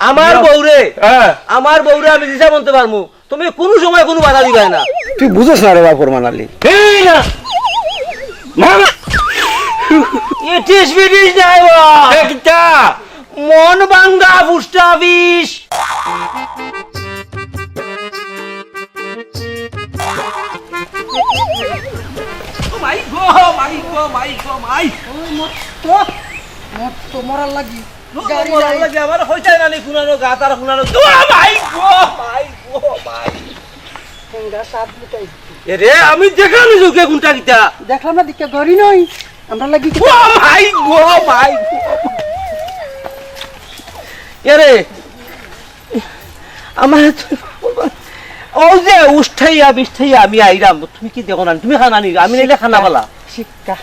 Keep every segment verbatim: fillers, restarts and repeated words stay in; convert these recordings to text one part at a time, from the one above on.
আমার বউরে, হ্যাঁ। আমার বউরে আমি যেছা মনতে পারমু, তুমি কুনু সময় কুনু বাধা দিবায় না। তুই বুঝোস না রে বাপ ফরমান আলী। এই না। মা- ইটিস বিটিস নাই বা। এ কিতা? মন ভাঙ্গা ফুষ্টা বিষ। ও মাই গো, মাই গো, মাই গো, মাই। ওই মত তো, মত তো মরার লাগি। ও, গাড়ি মরার নাই। লাগি আমার হইতায় না নি কুনানো গাত আর কুনানো। ও মাই গো, মাই গো, মাই। ঠেঙ্গা সাত মিটাই। এ রে, আমি দেখলাম না চোখে কোনটা কিতা। দেখলাম না দিকে গাড়ি নাই। আমরা লাগি কি ও মাই গো, মাই গো। এ রে, আমার তো, ও যে উষ্ঠাইয়া বিষ্ঠাইয়া আমি আইরাম, তুমি কি দেখো না? তুমি খানা নি, আমি নাইলে খানা বালা। শিক্ষা।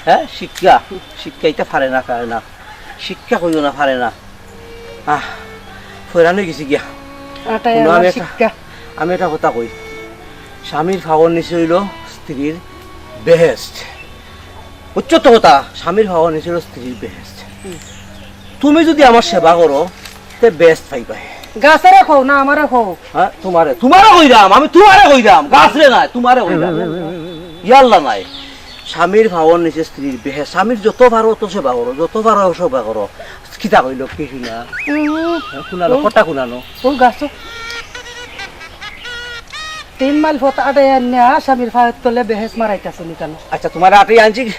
হ্যাঁ, শিক্ষা। শিক্ষা ইটা পারে না, পারে না। শিক্ষা কইও না, পারে না। আহ, হয়রান অই গেছি গিয়া। আটাই শুনো, আমার আমি একটা, শিক্ষা। আমি একটা কথা কই, স্বামীর পাওর নিচে অইলো স্ত্রীর বেহেস্ত। বুঝছো তো কথা? স্বামীর পাওর নিচে অইলো স্ত্রীর বেহেস্ত। হুম। তুমি যদি আমার সেবা করো, তে বেহেস্ত পাইবায়। গাছরে কও না, আমারে কও। হ্যাঁ, তোমারে, তোমারে কইরাম, আমি তোমারে কইরাম, গাছরে নায়, তোমারে কইরাম। ইয়াল্লা নাই। স্বামীর পাওর নিচে স্ত্রীর বেহেস্ত। স্বামীর যত পারো অত সেবা করো, যত পারো সেবা করো। কিতা কইলো, কি শুনা? হুম। হ্যাঁ, কুনানো, হুম। কটা কুনানো? ও গাছো। তিন মাইল পথ আটাই আনিয়া স্বামীর পাওর তলে বেহেস্ত মারাইতাছো নি কেনে? আচ্ছা, তোমারে আটাই আনছি।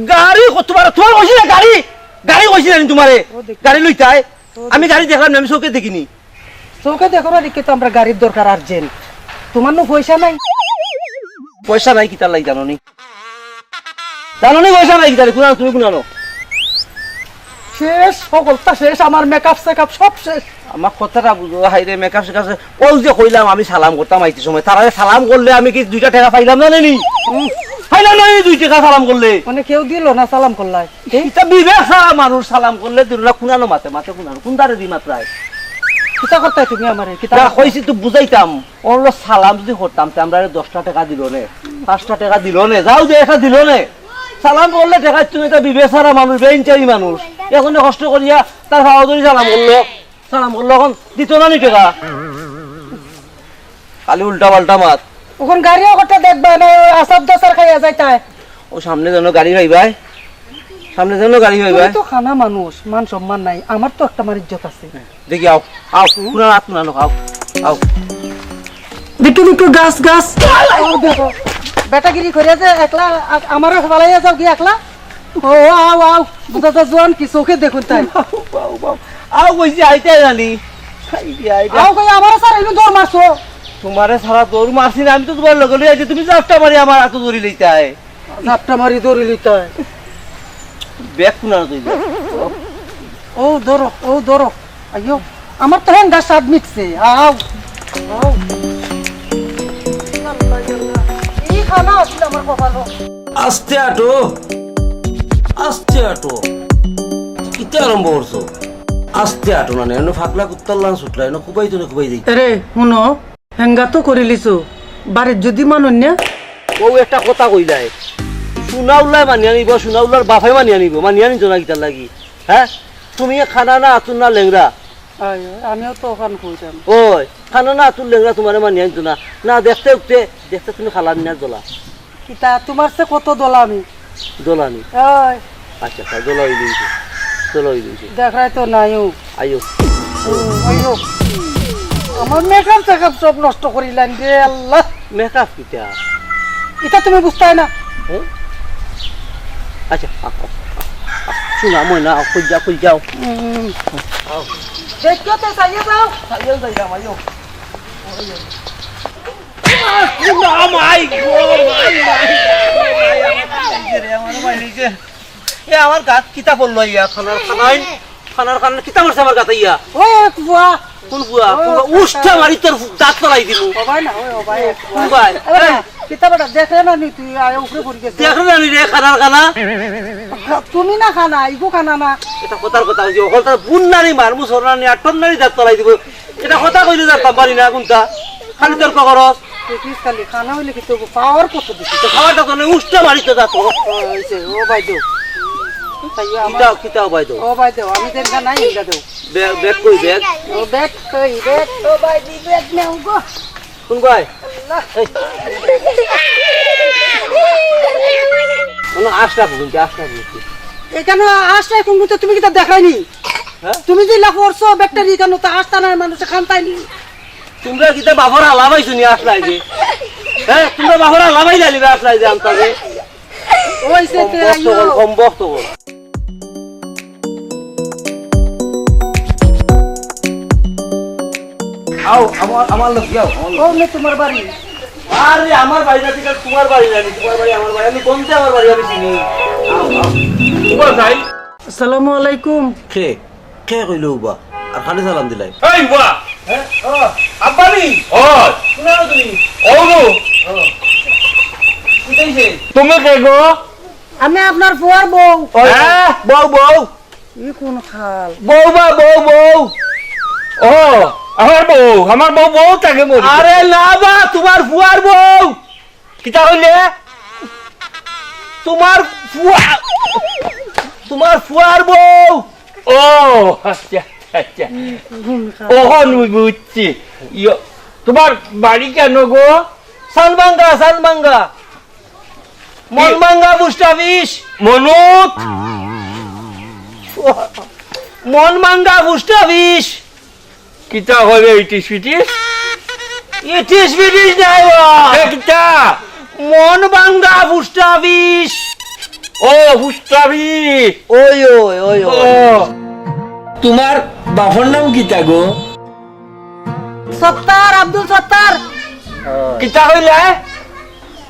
গাড়ি ক-, তোমারে, তোমারে কইছি না গাড়ি? গাড়ি কইছি না নি তোমারে? ও দেখি। গাড়ি লইতায়? ও আমি দেখি। গাড়ি দেখলাম না, আমি চোখে দেখিনি। চোখে দেখো না, দেখি তো আমরা গাড়ির দরকার urgent। তোমার নু পয়সা নাই? পয়সা নাই কিতার লাগি জানো নি? জানো নি পয়সা নাই কিতার লাগি? কুনানো, তুমি কুনানো। শেষ, হকলতা শেষ, আমার makeup সেকআপ সব শেষ। আমার কথাটা বুঝো, হায় রে, makeup সেকআপ শেষ। অউ যে কইলাম আমি সালাম করতাম আইতে সময়, তারারে সালাম করলে আমি কি দুইটা টেকা পাইলাম না নি? হুম। পাইলাম না নি দুই টেকা সালাম করলে? মানে কেউ দিল না সালাম করলাই? এ? ইতা বিবেক ছাড়া মানুষ সালাম করলে দিল না, কুনানো মাতে, মাতে কুনানো, কুন দারে দি মাতরায়? কিতা করতায় তুমি আমারে? কিতা না, করতায়? কইছি তো বুঝাইতাম, অনলো সালাম যদি করতাম, তে আমরারে দশটা টেকা দিল নে, পাঁচটা টেকা দিল নে, যাও যে একটা দিল নে। সালাম করলে টেকা তুমি, ইতা বিবেক ছাড়া মানুষ, বেইনচারি মানুষ। এখনে কষ্ট করিয়া তার পাও ধরি সালাম করলো। সালাম করলো, অখন দিত না নি টেকা? খালি উল্টা পাল্টা মাত। অখন গাড়িও করতে দেখবা না, ওই আসাদ দোসার খাইয়া যাইতায়। ও সামনে যেন গাড়ি পাইবায়, সামনে যেন গাড়ি পাইবায়। তুমি তো খানা মানুষ, মান সম্মান নাই, আমার তো একটা মান ইজ্জত আছে। দেখি আও, আও, কুনানো আত কুনানো, আও, আও। দেখি, দেখি, গাছ, গাছ। আও দেখো, বেটাগিরি করিয়া যে একলা, আ-, আমারে ফালাইয়া যাও কি একলা? ও, আও, আও, বুঝা তো জোয়ান কি চোখে দেখুন তাই। বাউ, বাউ, বাউ। আও কইছি আইতে জানি। আই দিয়া, আই দিয়া। আও কই আমারে ছাড়া ইনু দৌড় মারছো। তোমারে ছাড়া দৌড় মারছি না, আমি তো তোমার লগে লই আইছি, তুমি জাপটা মারি আমার আতো ধরি লইতায়। জাপটা মারি ধরি লইতায়। ব্যাগ কুনানো তুই? ও ধরো, ও ধরো। আইও, আমার তো হেঙ্গা স্বাদ মিটছে। আও, আও। এই খানা আছিল আমার কপালো। আস্তে আটো, আস্তে আটো। কিতা আরম্ভ করছো? আস্তে আটো না, এনে ফাগলা কুত্তার লান ছুটলা, এনে খুবাই তো না খুবাই যাই। এরে, হুনো, হেঙ্গা তো করিলিছো, বাড়িত যদি মানইন না। ও একটা কথা কইলায়, সোনাউল্লায় মানিয়া নিব, সোনাউল্লার বাফে মানিয়া নিব, মানিয়া নিত না কিতার লাগি? হ্যাঁ, তুমি খানা না আতুর না লেংড়া। আয়, আয়, আমিও তো অখান কইতাম। ওই, খানা না আতুর লেংড়া তোমারে মানিয়া নিত না। না দেখতে উঠতে, দেখতে তুমি খালা নিয়া জ্বলা। কিতা, তোমার সে কত দলা আমি? দলা নি? ওই। আচ্ছা, আচ্ছা, দলা হইলে হইছে। দলা হইলে হইছে। দেখাই তো নাই ও। আইও। ও, আইও। আমার মেকআপ টেকআপ সব নষ্ট করিলাম রে আল্লাহ। মেকআপ কিতা? ইটা তুমি বুঝতায় না। হ্যাঁ? আচ্ছা, আও, আও, আও, আও। শোনা, ময়না, আও, কই যাও, কই যাও। হুম। আও। দেখো তো, চালিয়ে যাও। চালিয়ে যাই, যাও, আইও। না, মাই গো, মাই, মাই, মাই, আমার মাই নিছে। এ, আমার গাত কিতা পড়লো ইয়া? খানার খানাই, খানার খানাই কিতা পড়ছে আমার গাত ইয়া? ওই এক বুয়া। কোন বুয়া? ওই কোন বুয়া? এক উষ্টা মারি তোর দাঁত ফালাই দিমু। ও ভাই না, ওই, ও ভাই, এক বুয়া। কোন ভাই? আরে না, কিতা বেটা, দেখরে না নি তুই, আয় উপরে পড়ি গেছে। দেখরে না নি রে, খানার খানা? তুমি না খানা, ইগু খানা না। এটা কথার কথা কইছি, অকল তার বুন নানি মারমু, সর নানি, আটন নানি দাঁত ফালাই দিমু। এটা কথা কইলে জানতাম পারি না কোনটা। খালি তর্ক করস। দেখিস খালি, খানা হইলে কিন্তু পাওয়ার কত দিছি। তো খাওয়ার তো কোনো উষ্টা মারি তো যা তো। ও, হইছে, ও ভাই দেও। তাই আমার কিতাও, কিতাও ভাই দেও। ও ভাই দেও, আমি যেটা নাই, এটা দেও। ব্যাগ, ব্যাগ কই ব্যাগ? ও ব্যাগ কই, ব্যাগ? ও ভাই, দি ব্যাগ নেও গো। কোন ভাই? আল্লাহ। এই। কোনো আশা রাখো কিন্তু, আশা রাখো কিন্তু। এখানো আশা রাখো কিন্তু তুমি কিতা দেখাইনি? হ্যাঁ? তুমি যে লাফ করছো ব্যাগটা নিয়ে কেন? তা আশা নাই মানুষে খান পাইনি। তোমরা কিতা বাফর হালা পাইছো নি আশা লাগে? হ্যাঁ? তোমরা বাফর হালা পাই জানি আশা লাগে আনতাবে। ওই সে কম তে বক্ত আইও। কর, কম বক্ত কর। আও, আমার, আমার লগে আও, আমার লগে। ও নে তোমার বাড়ি। আরে, আমার বাড়ি না, ঠিক আছে, তোমার বাড়ি না, তোমার বাড়ি, আমার বাড়ি। আমি কোনটা আমার বাড়ি, আমি চিনি। আও, আও। উবা যাই। আসসালামু আলাইকুম। কে? কে কইলো উবা? আর খালি সালাম দিলাই। এই উবা! হ্যাঁ? ও, আব্বা নি? ও! কোথায় তুমি? ও গো! ও। কোথায় সে? তুমি কে গো? আমি আপনার ফুয়ার বউ। ও, হ্যাঁ? বউ, বউ। ই কোন খাল? বউ বা, বউ, বউ। ও, আমার বউ, আমার বউ, বউ থাকে মরি। আরে না বা, তোমার ফুয়ার বউ। কিতা কইলে? তোমার ফুয়া, তোমার ফুয়ার বউ। ও, আচ্ছা, আচ্ছা। হুম, হুম, খাও। ওহন বুঝছি। ইয়ো, তোমার বাড়ি কেন গো? সানবাঙ্গা, সানবাঙ্গা। মনমাঙ্গা পোস্ট অফিস। মনুত। মনমাঙ্গা পোস্ট অফিস। কিতা কইবে ইটিস পিটিস? ইটিস পিটিস নাই বা। এ কিতা? মনমাঙ্গা পোস্ট অফিস। ও, পোস্ট অফিস। ওই, ওই, ওই, ওই। ও। তোমার বাপর নাম কিতা গো? সত্তার, আব্দুল সত্তার। কিতা কইলে?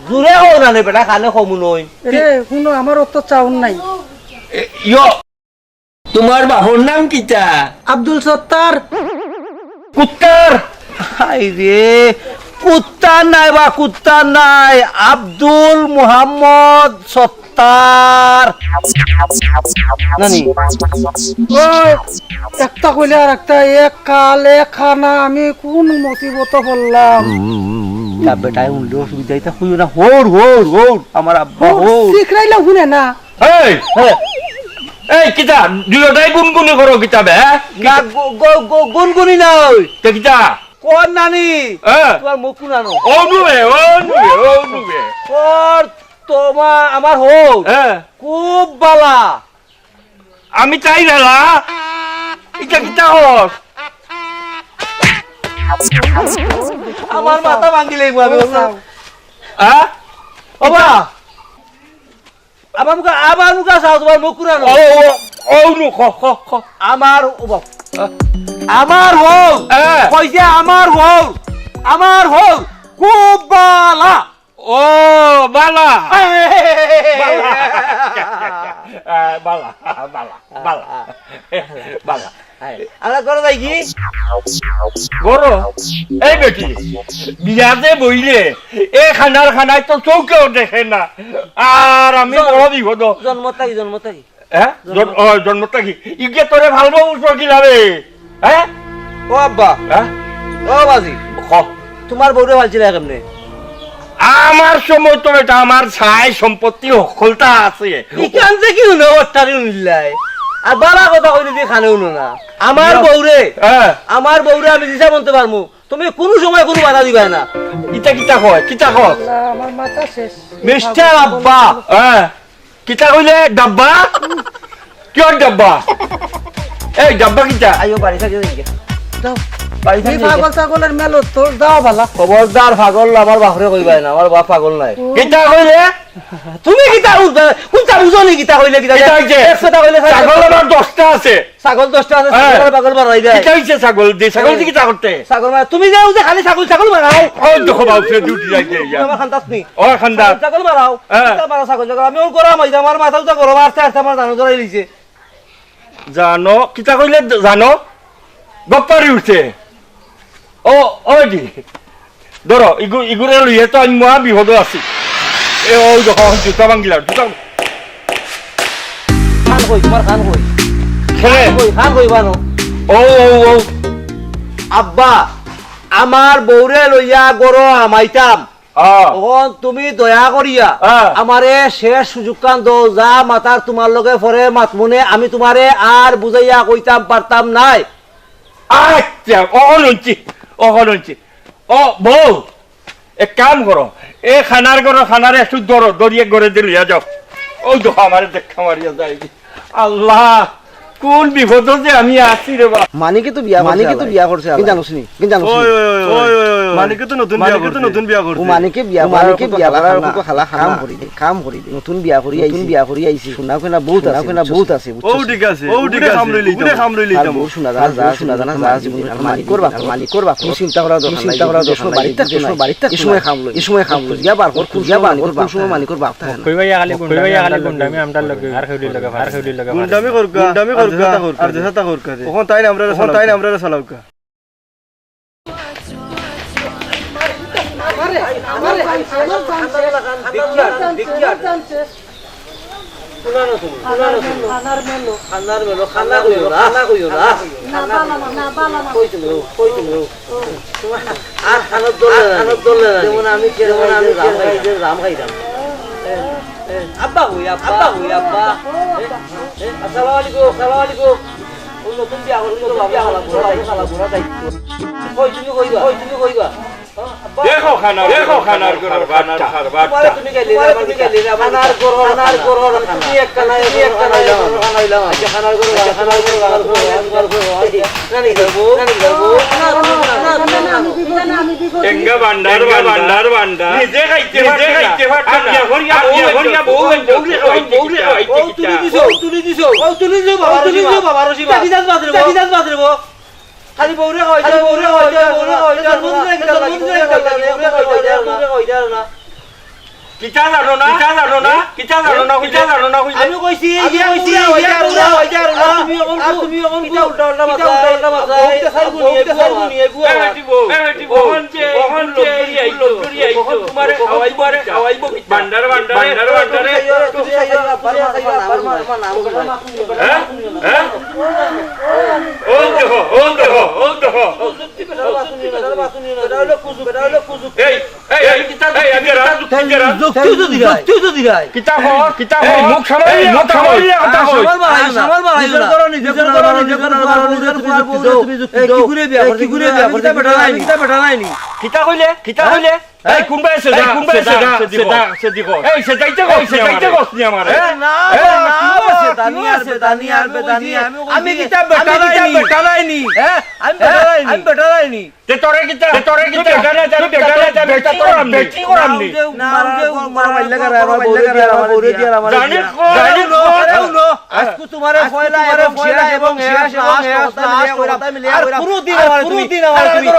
জুরে কও না নে বেটা, কানে কমু নই। এরে, হুনো, আমার অত চাউন নাই। এ, ইয়ো। তোমার বাপর নাম কিতা? আব্দুল সত্তার। কুত্তার? হায় রে, কুত্তার নায় বা, কুত্তার নায়। আব্দুল মুহাম্মদ সত্তার। নানি? ওই, একটা কইলে আর একটা, এক কাল, এক খানা, আমি কোন মুসিবত পড়লাম? তা বেটায় হুনলে অসুবিধা, ইতা কইও না। হৌর, হৌর, হৌর, আমার আব্বা, হৌর। হৌর। শিখরাইলে হুনে না। এই! হ্যাঁ। এই, কিতা? দুইটাই গুনগুনি করো কিতা বে, হ্যাঁ? না, গু-, গু-, গু-, গুনগুনি না ওই। তে কিতা? কর নানি, হ্যাঁ। তোমার মুখ কুনানো। অনুবে, অনুবে, অনুবে। কর তোমা-, আমার হৌর। হ্যাঁ। খুব বালা। আমি তাই না, ইটা কিতা কর? আমার মাথা ভাঙিলে আমি বললাম। হ্যাঁ? ও বা, আবার মুখা, আবার মুখা চাও, তোমার মুখ কুনানো। ও, ও, ও, নু, খ, খ, খ। আমার, ও বাপ। হ্যাঁ। আমার হৌর। হ্যাঁ। কইছে আমার হৌর। আমার হৌর। খুব বালা। ও, বালা। এই। বালা। আহ, বালা, বালা, বালা। বালা। এই, আমরা করো ভাই কি? করো? এই বেটি, বিয়াতে বইলে, এ খানার খানায় তো চৌকেও দেখে না। আর আমি জন-, বড় বিপদ। জন্ম থাকি, জন্ম থাকি। হ্যাঁ? জন-, ও, জন্ম থাকি। ইগে তোরে ভালবো বুঝবো কি লাভে? হ্যাঁ? ও আব্বা। হ্যাঁ? ও বাজি। ক। তোমার বউরে ভালছিল কেমনে? আমার সময় তো বেটা আমার ছাই সম্পত্তি হকলতা আছে। ইখান যে কি হুনো, ওটারে হুনলাই। আর বালা কথা কইলে যে খানে হুনো না। আমার বউরে, হ্যাঁ। আমার বউরে আমি দিশা বলতে পারমু। তুমি কোনো সময় কোনো বাধা দিবায় না। ইটা কিতা কয়? কিতা কয়? আল্লাহ, আমার মাথা শেষ। মিস্টার আব্বা। হ্যাঁ। কিতা কইলে? ডাব্বা? কিয়র ডাব্বা? এই ডাব্বা কিতা? আইও, বাড়ি থাকি যাই গিয়া। যাও। বাড়ি থাকি এই যাই গিয়া। পাগল ছাগলের মেল তো যাও বালা। খবরদার পাগল আমার বাপরে কইবায় না, আমার বাপ পাগল নাই। ও। কিতা কইলে? তুমি কিতা উল্টা, উল্টা বুঝো নি কিতা কইলে কিতা? কিতা হইছে? এক কথা কইলে ছাগল আমার দশটা আছে। ছাগল দশটা আছে, হ্যাঁ। ছাগল পাগল বাড়াই দেয়। কিতা হইছে ছাগল দি? ছাগল দি কিতা করতে? ছাগল মারা, তুমি যে ওই যে খালি ছাগল, ছাগল মারাও। ও দেখো বাবু, সে ডিউটি যাইতে ইয়া। আমার খান্দাস নি। ও খান্দাস। ছাগল, ছাগল মারাও। হ্যাঁ। কিতা মারা ছাগল, ছাগল। আমি ওর গরম হইছে, আমার মাথা উঠা গরম, আস্তে আস্তে আমার জানো ধরাই লিছে। জানো, কিতা কইলে জানো? গপ্পারি উঠছে। ও, ওই দি। ধরো, ইগু-, ইগুরে লইয়া তো আমি মহা বিপদো আছি। এ, ওই দেখো, জুতা ভাঙ্গিলার, জুতা। খান কই, তোমার খান কই? খেলে। খান কই, খান কই বানো? ও, ও, ও। আব্বা, আমার বউরে লইয়া গরো হামাইতাম। অখন তুমি দয়া করিয়া আমারে শেষ সুযোগখান দেও, যা মাতার তুমার লগে পরে মাতমুনে, আমি তুমারে আর বুঝাইয়া কইতাম পারতাম নায়। আচ্ছা, অখন হুনছি, অখন হুনছি। ও বউ, এক কাম করো, এ খানার ঘরো, খানারে একটু ধরো, ধরিয়া ঘরেদি লইয়া যাও। অউ দেখো, আমারে ধাক্কা মারিয়া যায়গি। আল্লাহ, কোন বিপদো যে আমি আছি রে বাবা। মানিকে তো বিয়া করছে, মানিকে তো বিয়া করছে, কিতা জানোস নি? কিতা জানোস নি? ওই, ওই, ওই, ওই, ওই, ওই। মানিকে তো নতুন বিয়া করছে। নতুন বিয়া করছে। ও মানিকে বিয়া, ও মানিকে বিয়া করার কত হালা, কত হালা। কাম করি দে, কাম করি দে। নতুন বিয়া করি আইছি, নতুন বিয়া করি আইছি। সোনা ফেনা বহুত আছে, সোনা ফেনা বহুত আছে। ও ঠিক আছে, ও ঠিক আছে। খাম রইলি তো। খাম রইলি তো। বহুত সোনা দানা, সোনা দানা যা আছে, মানিকর বাপ, মানিকর বাপ। তুমি চিন্তা করার দরকার নাই। চিন্তা করার দরকার নাই। বাড়িত থাকতো না। বাড়িত থাকতো না। এই সময় খাম লই, এই সময় খাম লই। খুঁজিয়া বার কর, খুঁজিয়া বার কর। কোন সময় মানিকর বাপ থাকে না। কইবা ইয়া খালি গুন্ডামি আমরার লগে, আর কেউরির লগে, আর কেউরির লগে। গুন্ডামি করুক্কা, গুন্ডামি করুক্কা, আর যেতা করুক্কা। অখন তাইন আমরারে চালাউক্কা। আর খানাত ধরলে না, খানাত ধরলে না। যেমন আমি, যেমন আমি যে রাম খাইলাম। আব্বা কই, আব্বা কই, আব্বা? আসসালামু আলাইকুম, আসসালামু আলাইকুম। ও নতুন বিয়া করছি তো, ভাবি, খালা বুড়া, খালা বুড়া দায়িত্ব। কই তুমি কইবা? কই তুমি কইবা? দেখো খানার, দেখো খানার ঘরর বাট্টা। তুমি গেলি, তুমি গেলি, খানার ঘরর, খানার ঘরর, তুমি একটা নাই, তুমি একটা নাই, খানা অইলাম। আচ্ছা, খানার ঘরর, খানার ঘরর, খানার ঘরর। এঙ্গা ভান্ডার, ভান্ডার, ভান্ডার। নিজে খাইতে পারছে না। নিজে খাইতে পারছে না। আর বিয়া করিয়া বউ আনছে। বউরে খাওয়াইতে, বউরে খাওয়াইতে। ও তুলি দিছো, ও তুলি দিছো, ও তুলি দিছো, বাবা রশিদ। বাবা রশিদ। খালি বউরে খাওয়াইতে, খালি বউরে খাওয়াইতে, বউরে খাওয়াইতে। কিতা জানো না? কিতা জানো না? কিতা জানো না? কিতা জানো না? আমি কইছি, আমি কইছি, ইয়া কইছি, ইয়া কইছি, ইয়া কইছি। আর তুমি অখন, আর তুমি অখন কিতা উল্টা উল্টা মাত মাতো? বউতে চাইবো নি, বউতে চাইবো নি, এগু। এ বেটি বউ, এ বেটি বউ। অখন যে, অখন যে, অখন তুমারে খাওয়াইবো, তুমারে খাওয়াইবো। ভান্ডার, ভান্ডার, ভান্ডার, ভান্ডার। তুমি চাইও, তুমি চাইও, আব্বার মা, আব্বার মা, আব্বার মা। হ্যাঁ? হ্যাঁ? ও দেখো, ও দেখো, ও দেখো। এই, এই, এই, আমি কিতা, কিতা, যুক্তি তো দিরায়। যুক্তি তো দিরায়। কিতা কর, কিতা কর? মুখ সামাল দিয়া কথা কইস। সামাল বাড়াইও না। নিজর ঘরো নিজে, নিজর ঘরো নিজে, নিজর ঘরো নিজে, তুমি যুক্তি দেও। তুমি যুক্তি দেও। কি করে বিয়া করতে, কি করে বিয়া করতে? কিতা বেটা নাইনি? কিতা বেটা নাইনি? কিতা কইলে? কিতা কইলে? এই, কোনবায় আছে? এই, কোনবায় আছে? এই, সেটা যাইতে কস নি আমারে। না, না, না, বেদানি আর, বেদানি আর, বেদানি। আমি কিতা বেটা নাইনি? হ্যাঁ? আমি বেটা নাইনি। তে তোরে কিতা? তে তোরে কিতা? তুই বেটা না, আমি বেটা না, আমি বেটা করাম নি। বেটি করাম নি। না, ওই যে মারা মাইল্লা গারা, আমার বউরে দিয়া, আমার বউরে দিয়া, আমার জানি দিয়া। কো, জানি কো। আরে হুনো, আজকে তুমারে পয়লা এবং শেষ এবং শেষ এবং শেষ কথা মিলিয়া কইরা। আর কোনোদিন আমার, কোনোদিন আমার তুমি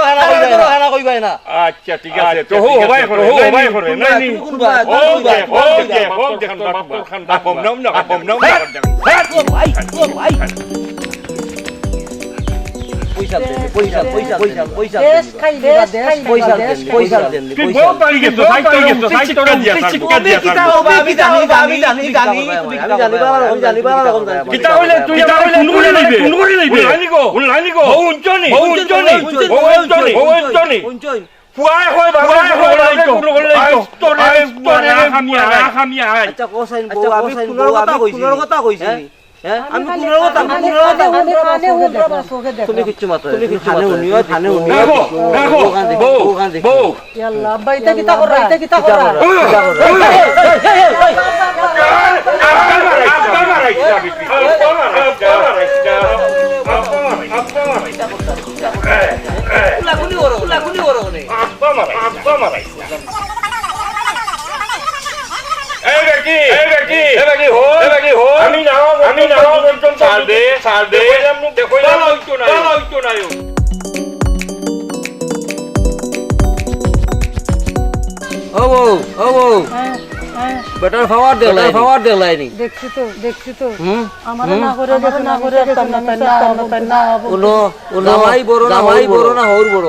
খানা কইবায় না। আচ্ছা, ঠিক আছে। তো হো, হবাই করে, হো, হবাই করে। না, নি। কোন বায়? ও যে, ও যে, ও যে, খান বাপ, খান বাপ। কম নাম না, কম নাম না। হ্যাঁ, ও ভাই, ও ভাই। পয়সা দেন, পয়সা, পয়সা, পয়সা, পয়সা দেন। দেশ খাইলি না, দেশ খাইলি না, পয়সা দেশ দেন, খাইলি না। পয়সা দেন, তুই পয়সা বউত দেন। বাড়ি গেছো, সাইড করে গেছো, সাইড করে দিয়া, সাইড করে দিয়া। কিতা করবা? আমি জানি, আমি জানি, আমি জানি, বাবা, আমি জানি, বাবা, আমি জানি। কিতা কইলে তুই আমারে খুন করি লইবে? খুন করি লইবে? উল্লানি গো, উল্লানি গো। ও উঞ্চনি, ও উঞ্চনি, ও উঞ্চনি, ও উঞ্চনি। ফুয়ায় কয়, বাবা, ফুয়ায় কয়, বাবা, খুন করি লইতো। আইস তোরে, আইস তোরে, আইস তোরে, আইস তোরে। আচ্ছা, কোসাইন বউ, আমি খুনর কথা কইছি। খুনর কথা কইছি। হ্যাঁ? হ্যাঁ? আমি খুনর কথা, আমি খুনর কথা। আমি কানে হুনরাম, চোখে দেখরাম। তুমি কিচ্ছু মাতো না। তুমি কিচ্ছু মাতো না। কানে হুনিও, কানে হুনিও। দেখো, দেখো, বউ, বউ। ইয়াল্লা, আব্বা, ইতা কিতা কররা? ইতা কিতা কররা? কিতা কররা? এই বেটি, এই বেটি, এই বেটি, হো, এই বেটি, হো। আমি না, আমি না, ছাড় দে, ছাড় দে। দেখো, দেখো, ভালা অইতো না, ভালা অইতো না। ও বউ, ও বউ। হ্যাঁ, হ্যাঁ। বেটার পাওয়ার দেখলায় নি? পাওয়ার দেখলায় নি? দেখছি তো, দেখছি তো। হুম? আমারে না করে গেছে, না করে গেছে, না করে গেছে, না করে গেছে। হুনো, হুনো। জামাই বড় না, জামাই বড় না, হউর বড়?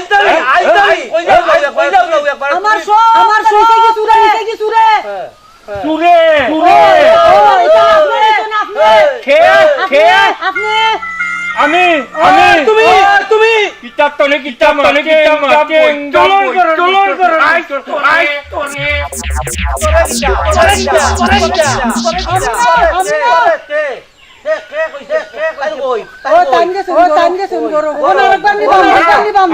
আইজ না নি, আইজ না নি। কই যাও, কই যাও, কই যাও, একবার। আমার সব, আমার সব নিছে গি চুরে, নিছে গি চুরে। চুরে, চুরে। ও, ও, এটা না আপনে, এটা না আপনে। কে, আপনে, কে? আপনে। আমি, ও, আমি। তুমি, ও, তুমি। কিতার তলে কিতা মাতে, কিতা মাতে, চলন করো, চলন করো। আইজ তোরে, আইজ তোরে। ও, তাইন গেছইন গরু। ও, তাইন গেছইন গরু। ও, না, আরেকবার নিবাম, আরেকবার নিবাম।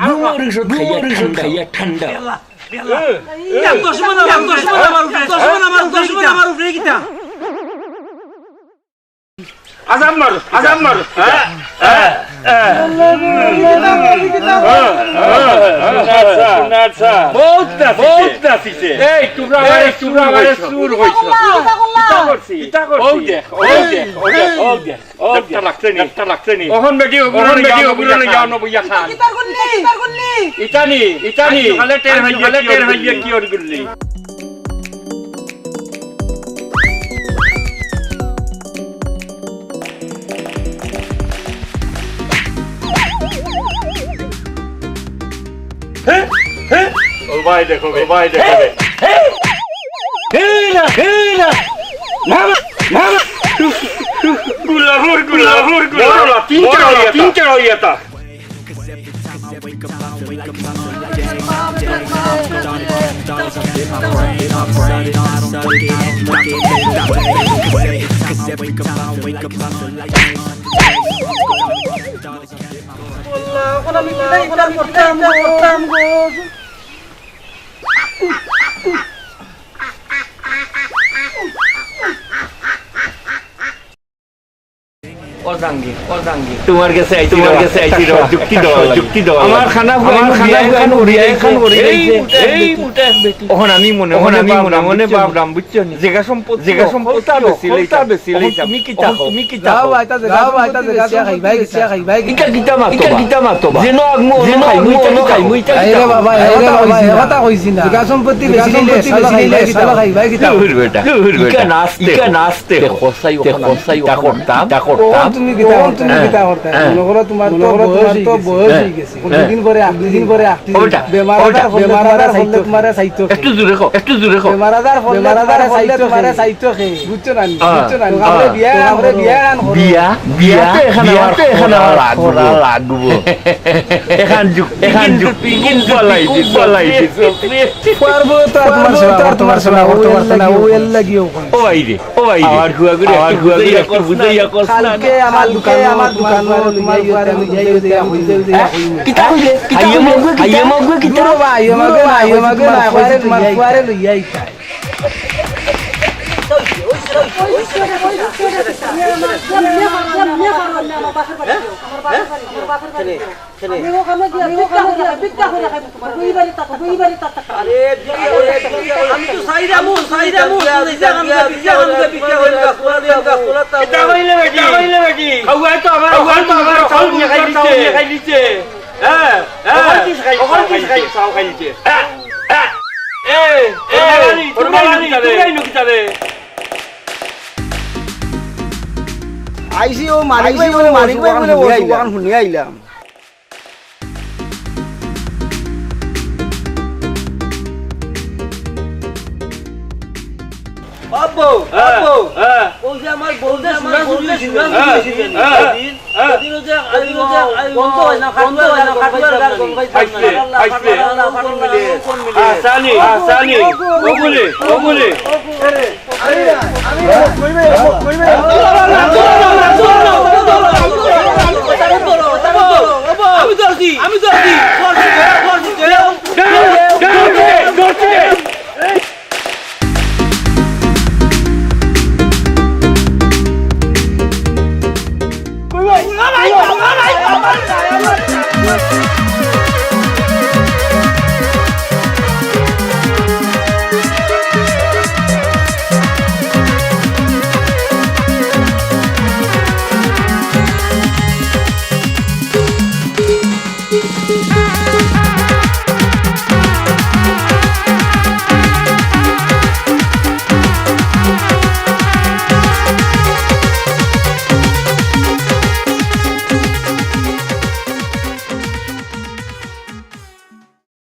নুয়ার ঔষধ খাইয়া ঠান্ডা, নুয়ার ঔষধ খাইয়া ঠান্ডা। আজাব মারো, আজাব মারো, আজাব মারো। বহুত আছে, বহুত আছে। এই, তোমরা এই, আমারে তোমরা চুর আমারে কইছো। চুর কইছো। কিতা করলা? কিতা করছি? কিতা করছি? অউ দেখ, অউ দেখ, অউ দেখ, অউ দেখ, অউ দেখ। দেখটা লাগছে নি? দেখটা লাগছে নি? অখন বেটি অগুরে অখন বেটি লইয়া অগুরে লইয়া লইয়া অনো বইয়া খান। কিতার গুল্লি? কিতার গুল্লি? ইটা নি, ইটা নি। আজ সকালে টের হইয়া সকালে টের হইয়া কি অর গুল্লি? ও ভাই দেখো, ও ভাই দেখো। হে না, হে না। না, না, না। গুল্লা, হুর, গুল্লা, হুর, গুল্লা। বড় না, তিন চার হইয়া তা। অর্ধাঙ্গিনী, অর্ধাঙ্গিনী। তোমার গেছে আইছি, তোমার গেছে আইছি রে, যুক্তি দেওয়া লাগি। যুক্তি দেওয়া লাগি। আমার খানা আমার খানা বিয়া এখন উড়িয়া এখন উড়িয়া এই মুটা এক বেটি। অখন আমি মনে মনে মনে ভাবলাম, বুঝছো নি? জাগা সম্পত্তি, জাগা সম্পত্তি হকলতা বেশি লইতা। তুমি কিতা কও? তুমি কিতা কও? যাও বাইতা জাগা সম্পত্তি বেচিয়া খাইবায় কিতা? ইটা কিতা মাতো বা? যেন আগমু, যেন আগমু, অনো খাইমু, ইটা কিতা কও? আরে বাবা, এ কথা কইছি না। জাগা সম্পত্তি বেচিলে শালা খাইবায় কিতা? দূর বেটা, দূর বেটা। ইকা নাচতে, ইকা নাচতে। তে খসাই ওখান আমি কিতা করতাম, কিতা করতাম। তুমি কিতা করতাম? তুমি কিতা করতাম? মনে করো তোমার তো বয়স, তো বয়স হয়ে গেছে। দুদিন পরে আট, দুদিন পরে আট। বেমার আজার, বেমার আজার হইলে তোমারে চাইতো। একটু জোরে কও, একটু জোরে কও। বেমার আজার হইলে তোমারে চাইতো। বুঝছো না? বুঝছো না? আমরা বিয়া, আমরা বিয়া আন করো। বিয়া, বিয়া তো এখানে আমার করা লাগবো। এখান যুগ, এখান যুগ, পিকুন বালাই দিছো। পারবো তো আর তোমার সেবা করতে পারতো না, ও এর লাগিও। ও ভাই রে, ও ভাই রে। আমার হুয়া করে, আমার হুয়া করে একটু বুঝাইয়া কস না। কালকে আমার দোকান, আমার দোকান, তোমার ফুয়ারে লইয়া আইও। কিতা কইলে? কিতা কইলে? আইও মগু, কিতা? আইও মগু, কিতা? ভাই, আইও মগু, আইও মগু, তোমার ফুয়ারে লইয়া আইও। আমি তো সাইরা মন, সাইরা মন, কিতা কইলে বেটি? কিতা কইলে বেটি? খাওয়াই তো আমার, খাওয়াই তো আমার, খাওয়াই খাই দিছে। হ্যাঁ, হ্যাঁ। অখন কিস খাই, অখন কিস খাই, চাও খাই দিছে। হ্যাঁ, হ্যাঁ। এ, এ, তোর মালানি, তোর মালানি, তোর মালানি কিতাবে? আইছি ও মানিক ভাই বলে, মানিক ভাই বলে, হুনিয়া আইলাম। আব্বু, হ্যাঁ, আব্বু। হ্যাঁ। ওই যে আমার বউ যে আমার বউ যে সুন্দর সুন্দর সুন্দর সুন্দর সুন্দর। হ্যাঁ। ওদিন ওই যে, ওই যে, বন্ধ হয় না, বন্ধ হয় না, খাটুয়ার গাল গম পাইতাম না। আইসলে, আইসলে। আসানি, আসানি। ওগুলি, ওগুলি। আমি ধরছি, আমি ধরছি।